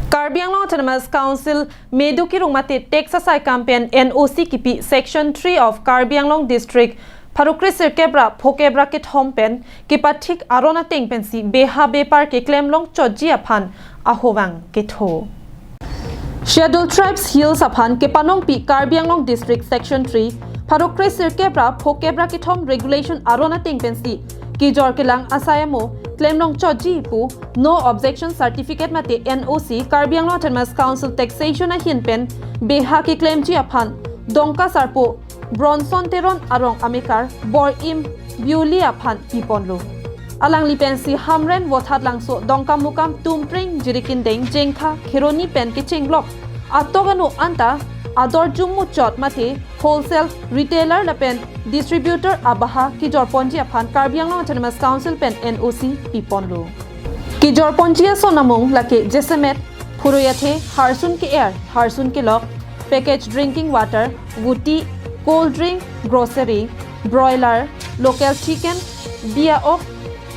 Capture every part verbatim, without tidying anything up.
Karbi Anglong Autonomous Council medo kerung mate tax asai kam pen N O C kipi Section three of Karbi Anglong District pharo kre sirkep ra phokep ra kethom pen kepathik aron ateng pensi beha bepar keklem longchotji aphan ahovang ketho. Scheduled Tribes Hills aphan kepanongpi Karbi Anglong District Section three pharo kre sirkep ra phokep ra kethom regulation aron ateng pensi kejor kelang asai amo klem longchotji pu no objection certificate mate N O C Karbi Anglong Autonomous Council Taxation ahin pen beha keklemji aphan Dongka Sarpo Bronson Teron arong amekar Bor-im Biuli aphan piponlo. Alangli pensi Hamren Vothatlangso Dongkamukam Tumpreng Jirikindeng Jengkha Kheroni pen kechenglok atok anu anta ador jummu chot mate wholesale retailer lapen distributor abeha kejorponji aphan Karbi Anglong Autonomous Council pen N O C piponlo. Kejorponji ason amung lake jasemet, phurui athe, harsun ke-er, harsun kelok, package drinking water, guti, cold drink, grocery, broiler, local chicken, bia ok,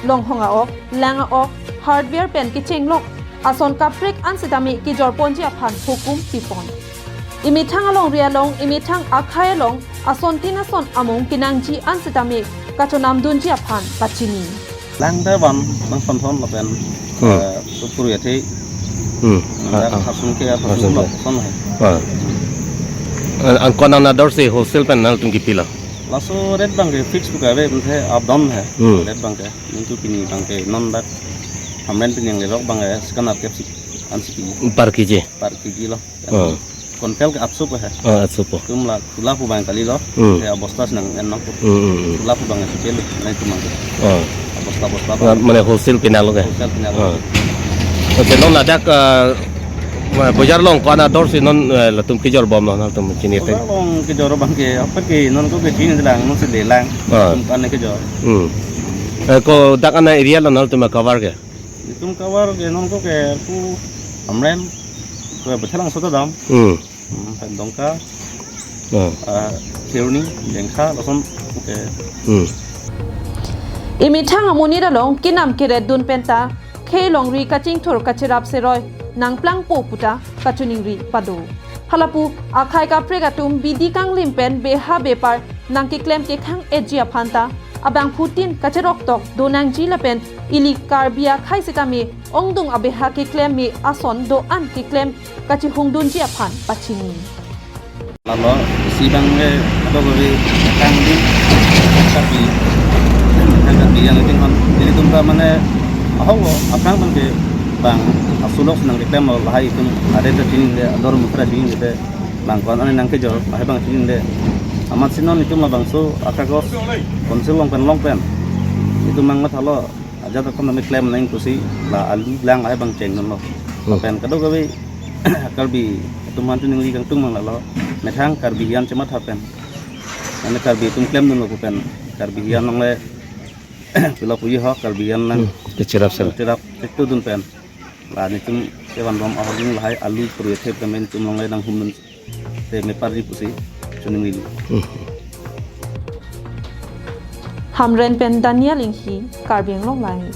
longhong aok, lang aok, hardware pen kechenglok ason kaprek an sitame kejorponji aphan hukum pipon. Imethang alongri along, imethang akhai along asontin ason amung kenangji an sitame kachonamdunji aphan pachini. Lang ta van, lang panthon lapen, Hmm. eh, tu phurui athe, Hmm. lang Ah, ah. harsun ke, harsun Harsun kelok, ke. Son hai. Ah. An, an ko-an ador si wholesale pen nangtum kepilo? Laso rate abang ke fix pu kave, mungkin up down hai. Hmm. Rate abang ke, ningtu pini abang ke non dak Hamren pini yang lerok abang ke sekan arkep si, an si pini. Per K G? Per K G lo. Oh. Kontel ke atso pu hai. Oh, atso pu. Itum la thula pu abang kalilo. Hmm. Ya, bosta si nang-en nangpo. Hmm, hmm, hmm. Thula pu abang ke pelo, nai tumang ke. Oh. Bosta, bosta Na, abang. Mane wholesale pinanglo ke? Wholesale pinanglo. Oh. Oke, non ladak, eh, ma, bojar along ko-an ador si non, eh, latum kejor bomlo, nangtum chinine. Bojar along kejor abang ke, apa ke, non ko ke chinilang, non si lelang. Ah. Itum ko-an kejor. Hmm. Eh, ko dak an area lo nangtum cover ke? Itum cover ke non ko ke pu Hamren, ko Vothatlangso ta dam. Hmm. Hmm, pen Dongka, Oh. ah, Kheroni, Jengkha, lason, oke. Hmm. Imethang amonit along kenam keretdun penta, khei longri kachingthur kacherap seroi nangplangpo puta kachiningri pado. Halapu akhai kaprek atum bidi kanglim pen beha bepar nangkeklem kekhang-etji aphan ta abangphutin kacheroktok donangji lapen ili Karbi akhai sitame ongdung abeha keklem me ason do-an keklem kachihungdunji aphan pachini. Lalo, isi abang ke, ato gabi, kangdi, Karbi, kangdi yang iting hon. Jadi tum ta mane, ahok lo, aphrang abang ke, bang, asulok si nangkeklemlo, lahai itum, ada ta chinine, ador mutra chinine, bang ko-an nangkejor, lahai abang chinine. Amat si non itum labangso, akagos, council along pen, along pen. Itum mang mathalo, ajat akam nami klem nang pusi, la alu lang lahai abang chengdunlo. Hmm. Pen kadokave, Karbi atum aphan chiningri kangtung mang lalo. Methang Karbi hiyan chematha pen. Mane Karbi atum klemdunlo pu pen. Karbi hiyan along le pilo puji ho Karbi hiyan nang Hmm, kecherap sel. Cherap thektudun pen. La nelitum kevandom ahorjing lahai alu phurui athe pen nelitum along le nanghumdun te meparji pusi chiningri. Hmm. Hamren pen Daniel Inghi, Karbi Anglong Live.